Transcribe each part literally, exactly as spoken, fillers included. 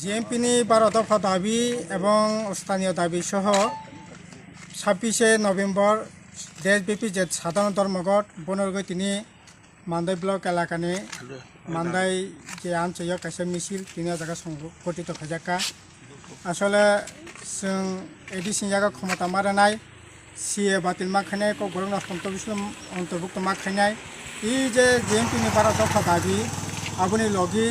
GMP ni baro dopha dabi ebong sthaniyo dabi soho sabbish November deshbyapi je sadharon dhormoghot bono rwgwi tini Mandai block elakani Mandai je amchaio kaisa misil tini o jaga songo gotito khaijakka. Asole chwng A D C ni yago khomota ma rwnai, C A batil ma khainai, kokborok no ontobukto ma khainai. I je J M P ni bara dopha dabi, aboni logi,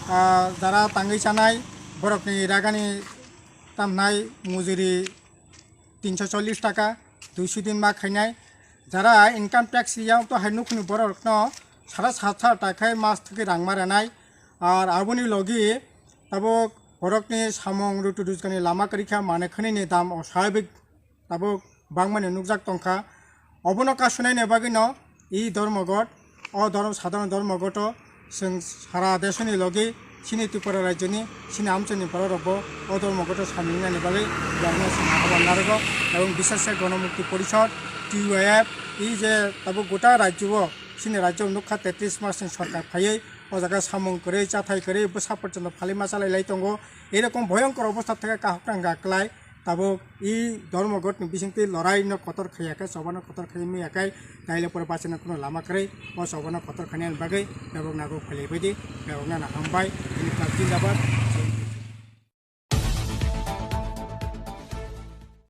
ah, jara tangwi chanai, borokni ragani tamnai mujuri tinso chollish taka, duiso din ma khainai. Jara income tax riya, to hai nukhungni borok no sara sat hajar taka mas thwgwi rang ma rwnai. Ar aboni logi tabuk borokni samung rutu rujgani lama kwrwi kha, mane khwnini dam osabik tabuk bangmani nukjak tongkha. Obono kasunai ni bagwi no i dhormoghot, o dhormo, sadharon dhormoghoto chwng sara desoni logi chini Tripura rajyoni chini amchaini borok rokbo o dhormoghoto samung nani bagwi borokno chwng ahobal narwgo. Ebong biseshe Gonomukti Porishod, T Y F, i je tabuk gota rajyo o chini rajyo nukha tetris masni sorkar phaiwi o jaga samung kwrwi, chathai kwrwi, bwsa porjonto phalwi ma chalai lai tongo. Erokom bhoyonkor obostha thangkha kahoknang ga kwlai. Tabuk i dhormoghotni bisingtwi lorai no kotor khaiya khe, choba no kotor khaiwi manya khe, taile pore bachina kuno lama kwrwi. O choba no kotor khainani bagwi bebak nago khwlai baidi, bebak nana hambai, ini khlak jindabad.